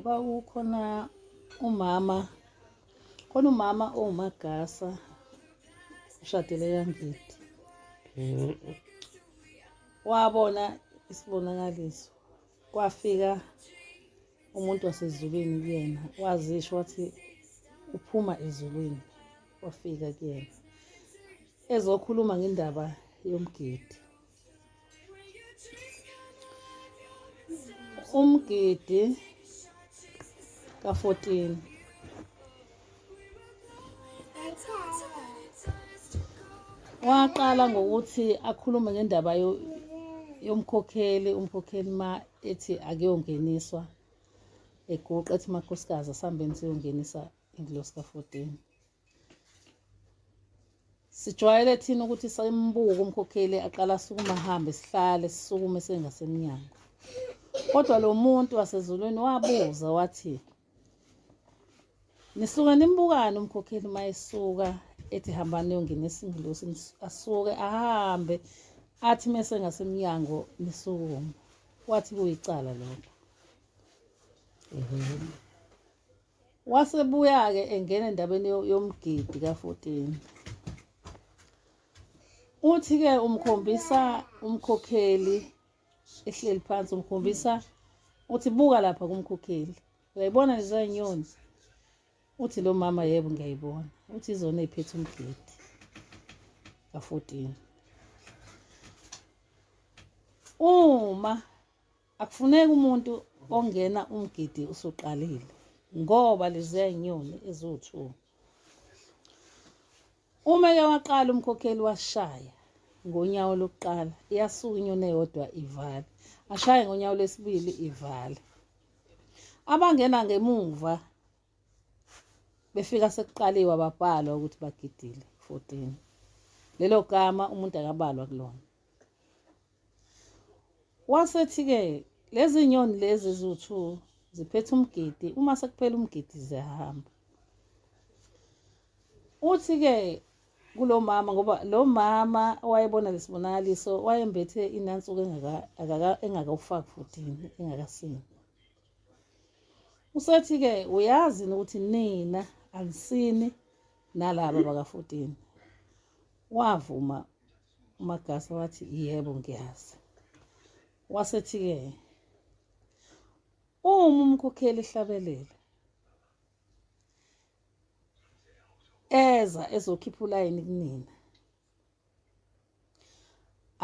Kwakukhona umama, khona umama owuMagasa ushadele kaNgidi. Wabona isibonakaliso, kwafika umuntu wasezulwini kuyena, wazisho wathi uphuma ezulwini, wafika kuyena ezokhuluma ngendaba yomgidi. Umgidi ka-14 waqala ngokuthi akhulume ngendaba yomkhokheli, umkhokheli ma ethi akuyongeniswa eguqa ethi makhosikazi asihambeni siyongenisa ingilosi ka-14. Sijwayele thina ukuthi simbuke umkhokheli aqala asukuma ahambe sihlale sisukume sengasemnyango. Kodwa lo muntu wasezulwini wabuza wathi nisuke nimbukani umkhokheli uma esuka ethi hambani niyongenisa ingilosi asuke ahambe athi mese ngasemnyango nisukume. Wathi kuyicala lokho. Wasebuya-ke engena endabeni yomgidi ka-14. Uthi-ke umkhombisa umkhokheli ehleli phansi, umkhombisa uthi buka lapha kumkhokheli, uyayibona leziya nyoni? Uthi lo mama yebo ngiyayibona. Uthi izona ey'phethe umgidi ka-14. Uma Akufuneki umuntu ongena umgidi usuqalile ngoba leziya inyoni eziwu-two. Uma eke waqala umkhokheli washaya ngonyawo lokuqala, iyasuka inyoni eyodwa ivale, ashaye ngonyawo lwesibili ivale. Abangena ngemuva befika sekuqaliwe ababhalwa ukuthi bagidile 14. Lelo gama umuntu akabalwa kulona. Wasethi-ke lezi nyoni lezi eziwu-two ziphethe umgidi, uma sekuphela umgidi ziyahamba. Uthi-ke kulo mama ngoba lo mama owayebona lesibonakaliso wayembethe inansuku engakawufaki futhini engakasini. Usethi-ke uyazi ukuthi nina anisini nalaba baka-14. Wavuma uMagasa wathi yebo ngiyazi. Wasethi-ke uma umkhokheli ehlabelela eza ezokhipha ulayini kunina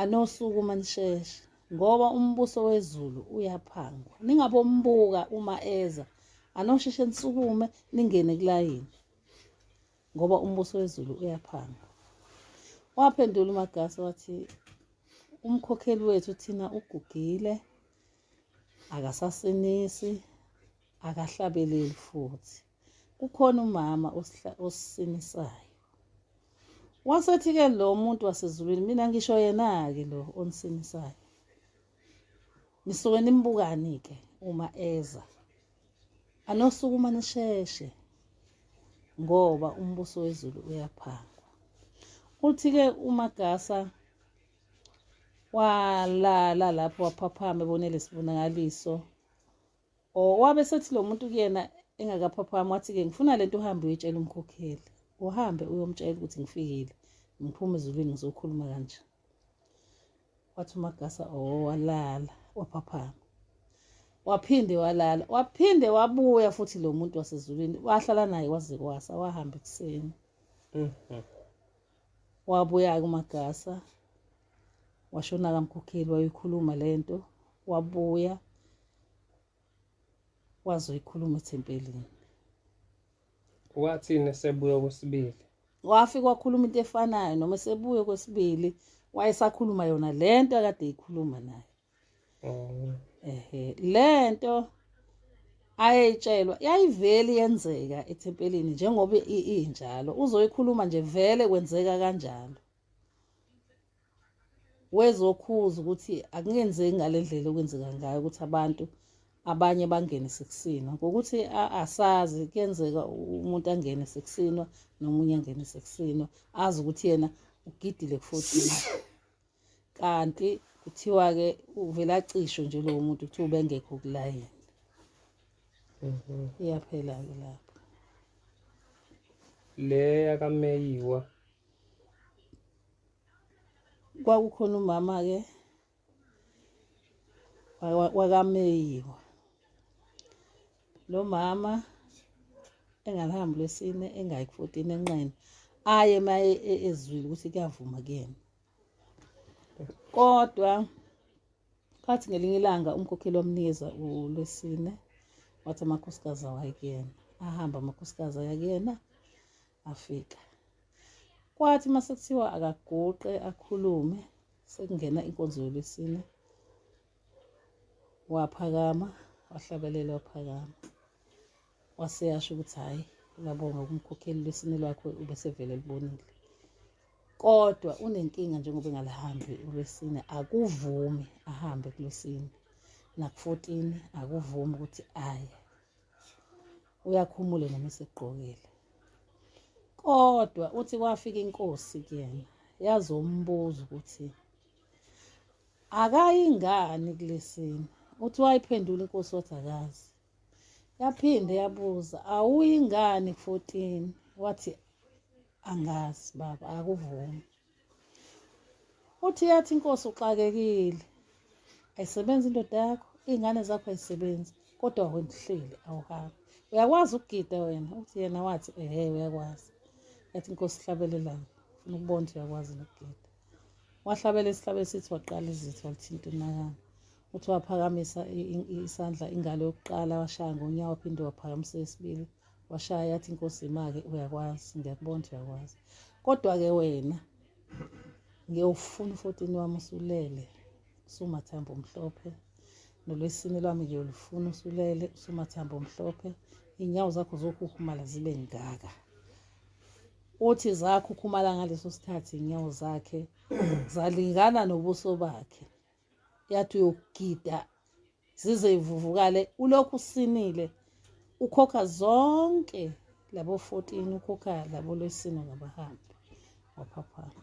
anosukuma nisheshe ngoba umbuso wezulu uyaphangwa ningabombuka uma eza anosheshe nisukume ningene kulayini ngoba umbuso wezulu uyaphanga. Waphendula uMagasa wathi umkhokheli wethu thina ugugile akasasinisi akahlabeleli futhi kukhona umama osisinisayo. Wasethi-ke lo muntu wasezulwini mina ngisho yena-ke lo onisinisayo. Nisuke nimbukani-ke uma eza Anosukuma nisheshe ngoba umbuso wezulu uyaphangwa. Uthi-ke uMagasa walala lapho waphaphama ebone lesibonakaliso. O wabe sethi lo muntu kuyena engakaphaphami wathi-ke ngifuna lento uhambe uyitshela umkhokheli. Uhambe uyomtshela ukuthi ngifikile, ngiphuma ezulwini ngizokhuluma kanje. Wathi uMagasa oh walala waphaphama. Waphinde walala, waphinde wabuya futhi lo muntu wasezulwini wahlala naye kwaze kwasa wahamba ekuseni. Wabuya-ke uMagasa washona kamkhokheli wayoyikhuluma lento wabuya wazoyikhuluma ethempelini. Wathini esebuya okwesibili? Wafika wakhuluma into efanayo noma esebuye kwesibili wayesakhuluma yona lento akade eyikhuluma naye. Oh. Ehe, lento ayeyitshelwa yayivele yenzeka ethempelini njengoba injalo. Uzoyikhuluma nje vele kwenzeka kanjalo. Wezokhuza ukuthi akungenzeki ngale ndlela okwenzeka ngayo ukuthi abantu abanye bangene sekusinwa ngokuthi asazi kuyenzeka umuntu angene sekusinwa nomunye angene sekusinwa azi ukuthi yena ugidile ku-14 kanti kuthiwa-ke uvele acishwe nje lowo muntu kuthiwa ubengekho kulayini. Iyaphela-ke lapho. Le yakaMeyiwa. Kwakukhona umama-ke wakaMeyiwa. Lo mama engalihambi lwesine engayi ku-14 enqena aye maye ezwile ukuthi kuyavuma kuyena. Kodwa kwathi ngelinye ilanga umkhokheli wamnikeza uLwesine wathi amakhosikazi awaye kuyena. Ahamba amakhosikazi aya kuyena afika. Kwathi uma sekuthiwa akaguqe akhulume sekungena inkonzo yolwesine waphakama wahlabelela waphakama waseyasho ukuthi hhayi uyabonga kumkhokheli lwesine lwakhe ubesevele libonile kodwa unenkinga njengoba engalihambi ulwesine akuvumi ahambe kulwesine naku-14 akuvumi ukuthi aye uyakhumule noma esegqokile kodwa uthi kwafika inkosi kuyena yazombuza ukuthi akayingani kulesine uthi wayiphendula inkosi wathi akazi yaphinde yabuza awuyingani 14 wathi angazi baba akuvumi uthi yathi inkosi uxakekile ayisebenzi indoda yakho iy'ngane zakho ayisebenzi kodwa wena uhleli awuhambi uyakwazi ukugida wena uthi yena wathi ehe uyakwazi yathi inkosi hlabelelayo funa ukubona ukuthi uyakwazi nokugida wahlabela isihlabelo sithi waqala izitha walithinta unakana uthi waphakamisa isandla ingalo yokuqala washaya ngonyawo waphinde waphakamisa esibili washaya yathi inkosi ima-ke uyakwazi ngiyakubona ukuthi uyakwazi kodwa-ke wena ngiyowufuna u-14 wami usulele usumathambo omhlophe nolwesine lwami ngiyolufuna usulele usumathambo omhlophe iy'nyawo zakho zokhukhumala zibe ngaka uthi zakhukhumala ngaleso sikhathi iy'nyawo zakhe zalingana nobuso bakhe yathi uyogida zize ivuvukale ulokhu usinile ukhokha zonke labo 14 ukhokha labo lwesine ngabahambi waphaphama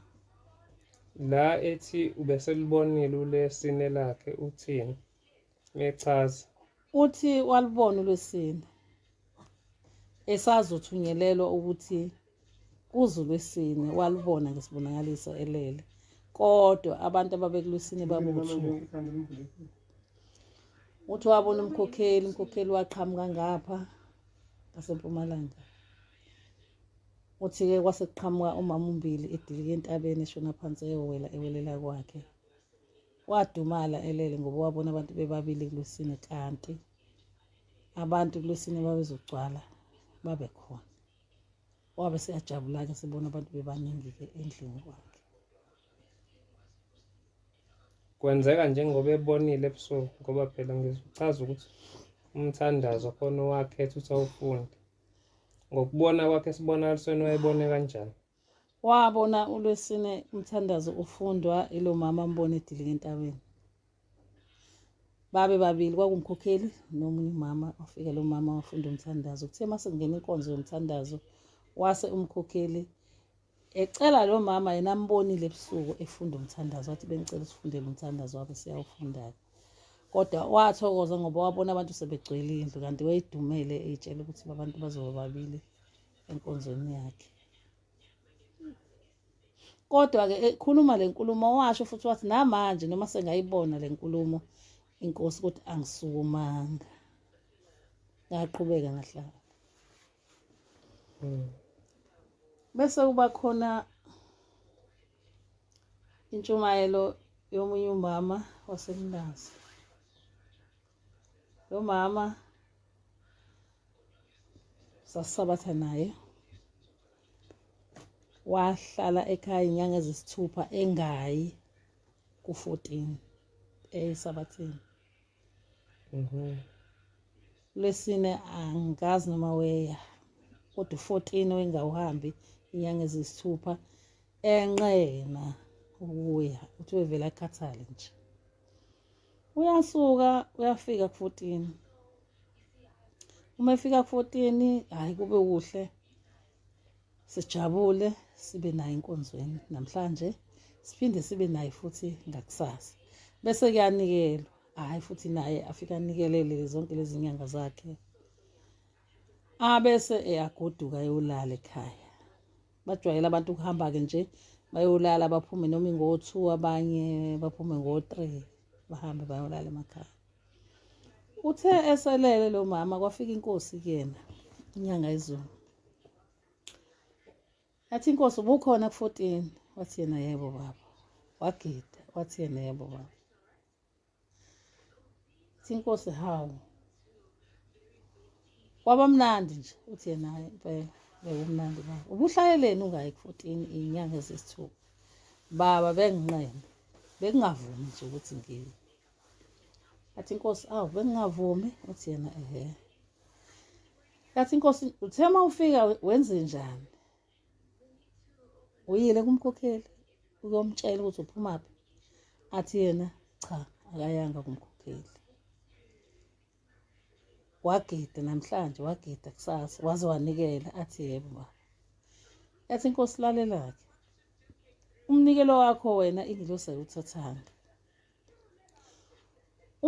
la ethi ubeselibonile ulesine lakhe uthini mechaza uthi walibona ulwesine esazothunyelelwa ukuthi kuze ulwesine walubona ngesibonakaliso elele kodwa abantu ababekulwesine babuthuka uthi wabona umkhokheli umkhokheli waqhamuka ngapha ngasempumalanga uthi-ke kwase kuqhamuka umama umbili edilike entabeni eshona phansi eyowela ewelela kwakhe wadumala elele ngoba wabona abantu bebabili kulwesine kanti abantu kulwesine babezogcwala babe khona wabe seyajabula-ke sibona abantu bebaningi-ke endlini kwakhe kwenzeka njengoba ebonile ebusuku ngoba phela ngizochaza ukuthi umthandazo khona owakhetha ukuthi awufunde ngokubona kwakhe esibonakalisweni wayebone kanjani wabona ulwesine umthandazo ufundwa ilo mama ambona edilika entabeni babe babili kwakuwumkhokheli nomunye umama wafika lo mama wafunda umthandazo kuthe uma sekungena inkonzo yomthandazo wase umkhokheli ecela lo mama yena ambonile ebusuku efunda umthandazo wathi bengicela usifundele umthandazo wabe siyawufunda-ke kodwa wathokoza ngoba wabona abantu sebegcwele indlu kanti wayedumele eyitshela ukuthi abantu bazoba babili enkonzweni yakhe Kodwa-ke ekhuluma le nkulumo washo futhi wathi namanje noma sengayibona le nkulumo inkosi ukuthi angisukumanga ngaqhubeka ngahlala Bese kuba khona intshumayelo yomunye umama waseMlazi. Lo mama sasisabatha naye wahlala ekhaya inyanga ezisithupha engayi ku-14 esabatheni Lwesine angazi noma weya kodwa u-14 wengawuhambi inyanga eziyisithupha enqena ukuya uthi wevele akhathale nje uyasuka uyafika ku-14 uma efika ku-14 hhayi kube kuhle sijabule sibe naye enkonzweni namhlanje siphinde sibe naye futhi ngakusasa bese kuyanikelwa hhayi futhi naye afike anikelele zonke lezi nyanga zakhe Abese eyagoduka eyolala ekhaya. Bajwayele abantu ukuhamba-ke nje bayolala baphume noma ngo-two abanye baphume ngo-three bahambe bayolala emakhaya. Uthe eselele lo mama kwafika inkosi kuyena inyanga izulu. Yathi inkosi ubukhona ku-14 wathi yena yebo baba. Wagida wathi yena yebo baba. Ithi inkosi hawu. Kwaba mnandi nje uthi yena hayi impela bekumnandi baba. Ubuhlaleleni ungayi ku-14 iy'nyanga eziyisithupha. Baba benginqena bekungavumi nje ukuthi ngiye. Athi inkosi awu bengingavumi uthi yena ehe. Yathi inkosi uthe uma ufika wenze njani? Uyile kumkhokheli uyomtshela ukuthi uphumaphi. Athi yena cha akayanga kumkhokheli. Wagida namhlanje wagida kusasa waze wanikela athi yebo baba. Yathi inkosi lalela-ke umnikelo wakho wena ingilosi ayiwuthathanga.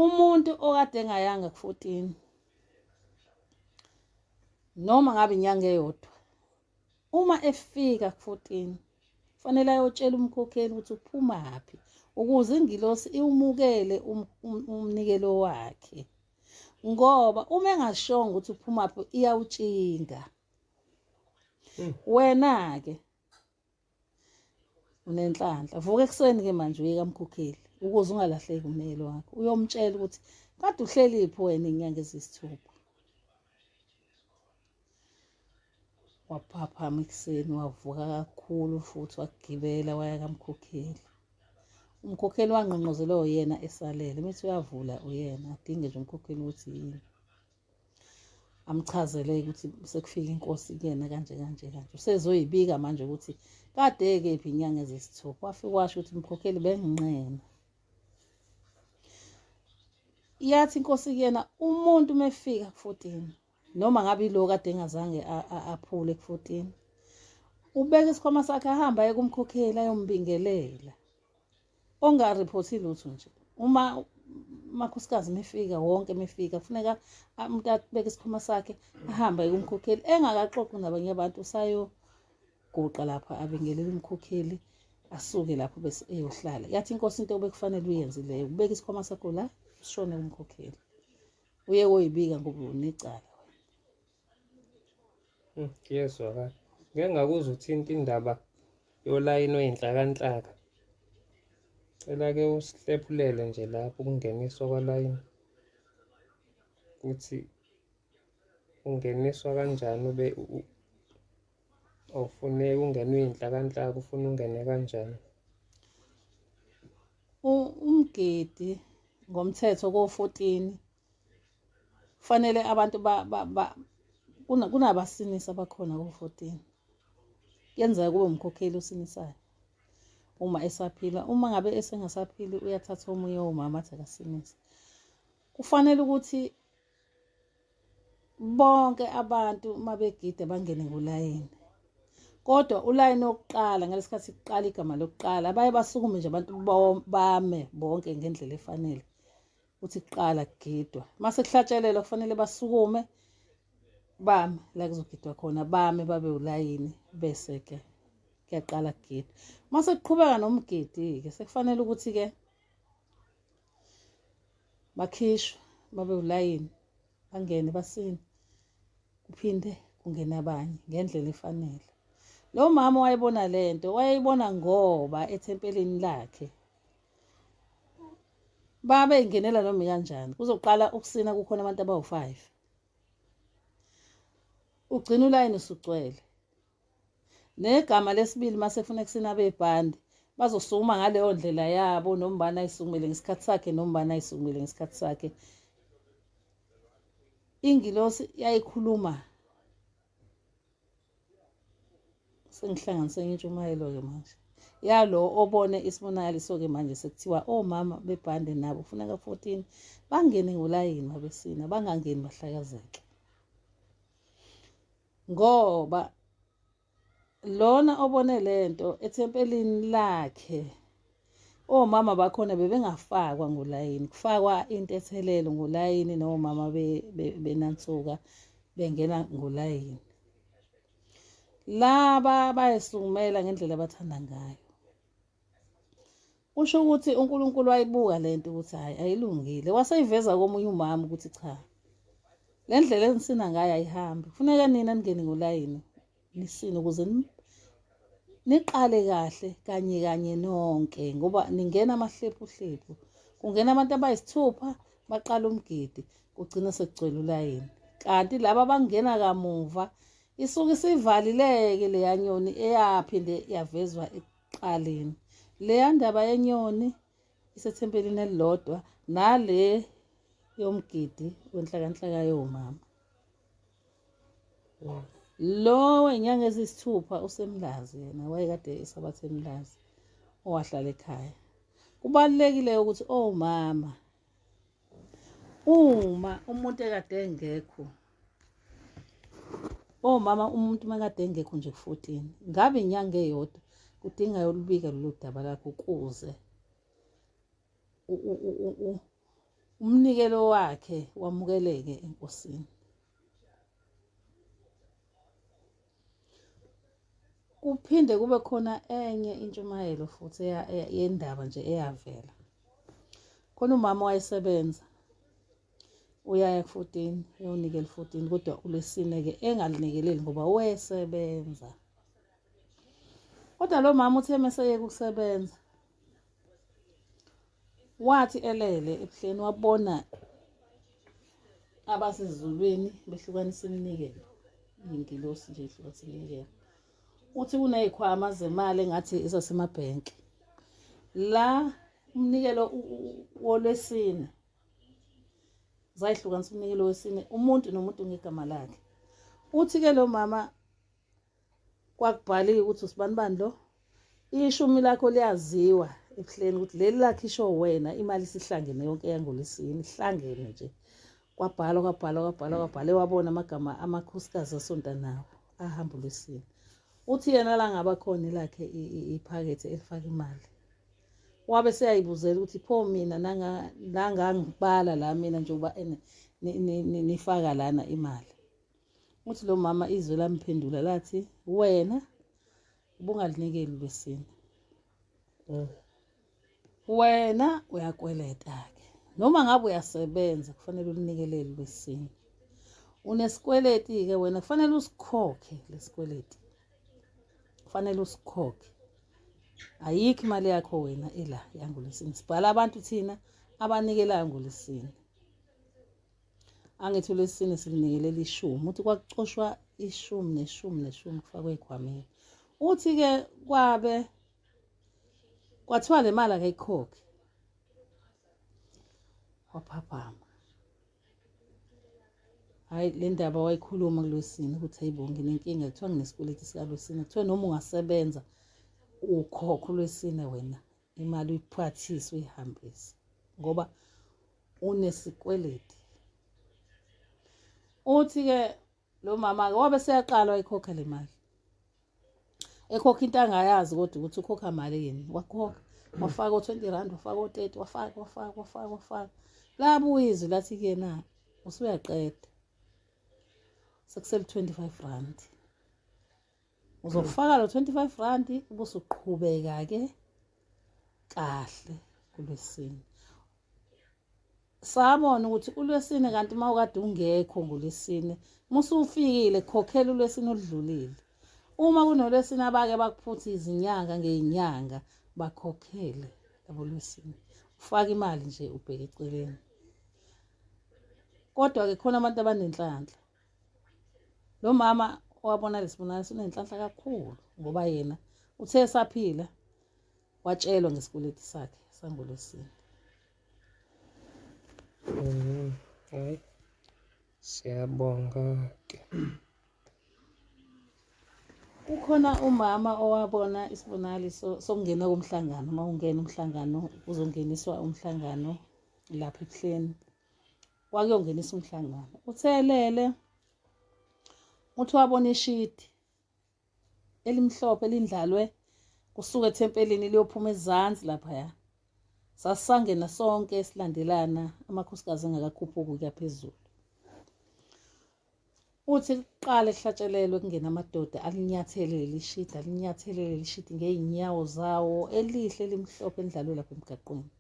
Umuntu okade engayanga ku-14 noma ngabe inyanga eyodwa uma efika ku-14 fanele ayotshela umkhokheli ukuthi uphumaphi ukuze ingilosi iwumukele um, um, umnikelo wakhe ngoba uma engashongo ukuthi uphumaphi iyawutshinga. Wena-ke Unenhlanhla. Vuka ekuseni-ke manje uye kamkhokheli ukuze ungalahleki umnikelo wakho. Uyomtshela ukuthi kade uhleliphi wena iy'nyanga eziyisithupha. Waphaphama ekuseni wavuka kakhulu futhi wagibela waya kamkhokheli. Umkhokheli wangqongqozelwa uyena esalele. Methi uyavula uyena adinge nje umkhokheli ukuthi yini. Amchazele ukuthi sekufika inkosi kuyena kanje kanje kanje. Usezoyibika manje ukuthi kade kephi inyanga ezisithupha. Wafika washo ukuthi mkhokheli benginqena. Yathi inkosi kuyena umuntu mefika ku-14 noma ngabe ilo kade engazange aphule ku-14 ubeka isikhwama sakhe ahambe aye kumkhokheli ayombingelela ongariphothi lutho nje uma umakhosikazi mefika wonke mefika kufuneka umuntu abeke isikhwama sakhe ahambe aye kumkhokheli engakaxoxi nabanye abantu usayoguqa lapha abingelele umkhokheli asuke lapho bese eyohlala. Yathi inkosi into obekufanele uyenze leyo ubeka isikhwama sakho la usishone kumkhokheli uye koyibika ngoba unecala wena. Kuyezwakala. Ngeke ngakuzwa uthinta indaba yolayini oyinhlakanhlaka. Cela-ke usihlephulele nje lapho ukungeniswa kwalayini ukuthi ungeniswa kanjani ube awufuneki ungene uyinhlakanhlaka ufuna ungene kanjani? Umgidi ngomthetho ko-14 kufanele abantu ba, ba, ba kunabasinisi abakhona ko-14 kuyenzeka kube umkhokheli osinisayo uma esaphila uma ngabe esengasaphili uyathatha omunye womama athi akasinise kufanele ukuthi bonke abantu uma begida bangene ngolayini kodwa ulayini wokuqala ngalesikhathi kuqala igama lokuqala baye basukume nje abantu bame bonke ngendlela efanele uthi kuqala kugidwa mase kuhlatshelelwa kufanele basukume bame la kuzogidwa khona bame babe ulayini bese ke kuyaqala kugidwa mase kuqhubeka nomgidi ke sekufanele ukuthi ke bakhishwe babe ulayini bangene basine kuphinde kungene abanye ngendlela efanele. Lo mama wayebona lento wayeyibona ngoba ethempelini lakhe babe ingenela noma ikanjani kuzoqala ukusina kukhona abantu abawu-5 ugcina ulayini usugcwele negama lesibili mase funa kusina bebhandi bazosukuma ngaleyo ndlela yabo noma ubani ayisukumele ngesikhathi sakhe noma ubani ayisukumele ngesikhathi sakhe. Ingilosi yayikhuluma sengihlanganise enye intshumayelo-ke manje yalo obone isibonakaliso-ke manje sekuthiwa omama bebhande nabo kufuneka 14 bangene ngolayini mabesina bangangeni bahlakazeke ngoba lona obone lento ethempelini lakhe omama bakhona bebengafakwa ngolayini kufakwa intethelelo ngolayini nomama benansuka. Bengena ngolayini. Laba bayisukumela ngendlela abathanda ngayo. Kusho ukuthi uNkulunkulu wayibuka lento ukuthi hayi ayilungile. Waseyiveza komunye umama ukuthi cha. Le ndlela enisina ngayo ayihambi. Kufuneka nina ningene ngolayini nisine ukuze niqale kahle kanye kanye nonke ngoba ningena amahlephuhlephu. Kungena abantu abayisithupha baqala umgidi kugcina sekugcwele ulayini. Kanti laba abangena kamuva isuke isivalileke leya nyoni eyaphinde yavezwa ekuqaleni. Leya ndaba yenyoni isethempelini elilodwa nale yomgidi wenhlakanhlaka yomama. Lo wenyanga eziyisithupha useMlazi yena wayekade esabatha eMlazi owahlala ekhaya. Kubalulekile ukuthi omama uma umuntu ekade engekho omama umuntu makade engekho nje ku-14 ngabe inyanga eyodwa kudinga yolubika lolu daba lakho kuze umnikelo wakhe wamukeleke enkosini. Kuphinde kube khona enye intshumayelo futhi yendaba nje eyavela. Khona umama wayesebenza uyaya ku-14 uyonikela u-14 kodwa ulwesine-ke engalinikeleli ngoba wesebenza. Kodwa lo mama uthe meseyeka ukusebenza Wathi elele ebuhleni wabona abasezulwini behlukanisa iminikelo, iy'ngilosi nje ihlukanisa iminikelo. Uthi kuney'khwama zemali engathi ezasemabhenki. La umnikelo wolwesine zayihlukanisa umnikelo wesine umuntu nomuntu ngegama lakhe. Uthi-ke lo mama kwakubhaliwe ukuthi usibanibani lo ishumi lakho liyaziwa ebuhleni ukuthi leli lakhe isho wena imali isihlangene yonke yangolesini ihlangene nje kwabhalwa kwabhalwa kwabhalwa kwabhalwa wabona amagama amakhosikazi asonta nawo ahamba ulwesini uthi yena la ngaba khona elakhe iphakethe elifaka imali wabe seyayibuzela ukuthi pho mina nangangibala la mina njengoba nifaka lana imali Uthi lo mama izwi lamphendula lathi wena ubungalinikeli lwesine. Wena uyakweleta-ke noma ngabe uyasebenza kufanele ulinikelele lwesine. Unesikweleti-ke wena kufanele usikhokhe lesikweleti. Kufanele usikhokhe. Ayikho imali yakho wena ela yangolwesine. Sibhala abantu thina abanikelayo ngolwesine. Angithi ulwesine silinikelela ishumi uthi kwakucoshwa ishumi neshumi neshumi kufakwe ekhwameni uthi-ke kwabe kwathiwa le mali akayikhokhe waphaphama hhayi le ndaba wayikhuluma kulwesine ukuthi hayibo nginenkinga kuthiwa nginesikweleti sikalwesine kuthiwa noma ungasebenza ukhokha ulwesine wena imali uyiphathise uyihambise ngoba unesikweleti uthi-ke lo mama-ke wabe seyaqala wayikhokha le mali ekhokha into angayazi kodwa ukuthi ukhokha malini wakhokha wafaka o-20 rand wafaka o-30 wafaka wafaka wafaka wafaka labuya izwi lathi kuyena usuyaqeda sekusele 25 rand Uzofaka lo 25 rand ubusuqhubeka ke kahle kulwesine. Sabona ukuthi ulwesine kanti uma ukade ungekho ngolwesine musufikile khokhela ulwesine oludlulile. Uma kunolwesine abake bakuphutha izinyanga ngezinyanga bakhokhele labo lwesine. Ufaka imali nje ubheke eceleni. Kodwa ke khona abantu abanenhlanhla. Lo mama owabona lesibonakaliso unenhlanhla kakhulu ngoba yena uthe esaphila watshelwa ngesikweleti sakhe sangolwesine. Hayi, siyabonga ke. Kukhona umama owabona isibonakaliso sokungena komhlangano. Uma ungena umhlangano uzongeniswa umhlangano lapha ebuhleni. Kwakuyongenisa umhlangano. Uthe elele uthi wabona ishidi elimhlophe elindlalwe kusuka ethempelini liyophuma ezansi laphaya. Sasisangena sonke silandelana amakhosikazi engakakhuphuki kuya phezulu. Uthi kuqale kuhlatshelelwe kungena amadoda alinyathele leli shidi, alinyathele leli shidi ngey'nyawo zawo elihle elimhlophe elidlalwe lapha emgaqweni.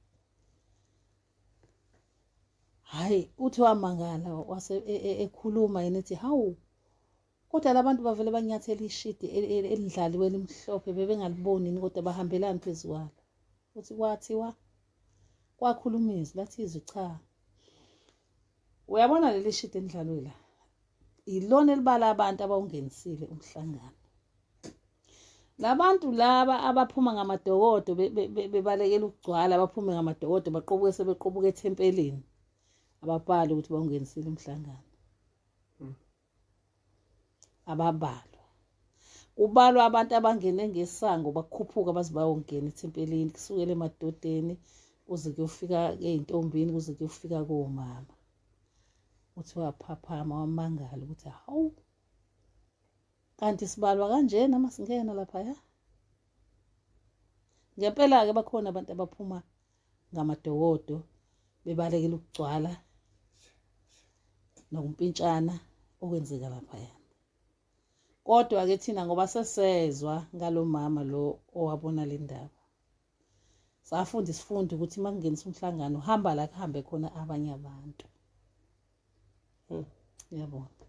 Hhayi, uthi wamangala wase e, e, ekhuluma yena ethi hawu kodwa labantu bavele banyathela ishidi elidlaliwe elimhlophe bebengaliboni yini kodwa bahambelani phezu kwalo. Uthi kwathiwa kwakhuluma izwi lathi izwi cha Uyabona leli shidi elidlalwe la ilona elibala abantu abawungenisile umhlangano. Labantu laba abaphuma ngamadokodo bebalekela ukugcwala baphume ngamadokodo baqobuke sebeqobuka ethempelini ababhali ukuthi bawungenisile umhlangano. Ababalwa. Kubalwa abantu abangene ngesango bakhuphuka baze bayongena ethempelini kusukela emadodeni kuze kuyofika ey'ntombini kuze kuyofika komama. Uthi waphaphama wamangala ukuthi hawu kanti sibalwa kanjena uma singena laphaya. Ngempela-ke bakhona abantu abaphuma ngamadokodo bebalekela ukugcwala nokumpintshana okwenzeka laphayana. Kodwa-ke thina ngoba sesezwa ngalo mama lo owabona le ndaba, safunda isifundo ukuthi uma kungenisa umhlangano hamba la kuhambe khona abanye abantu. Yabona.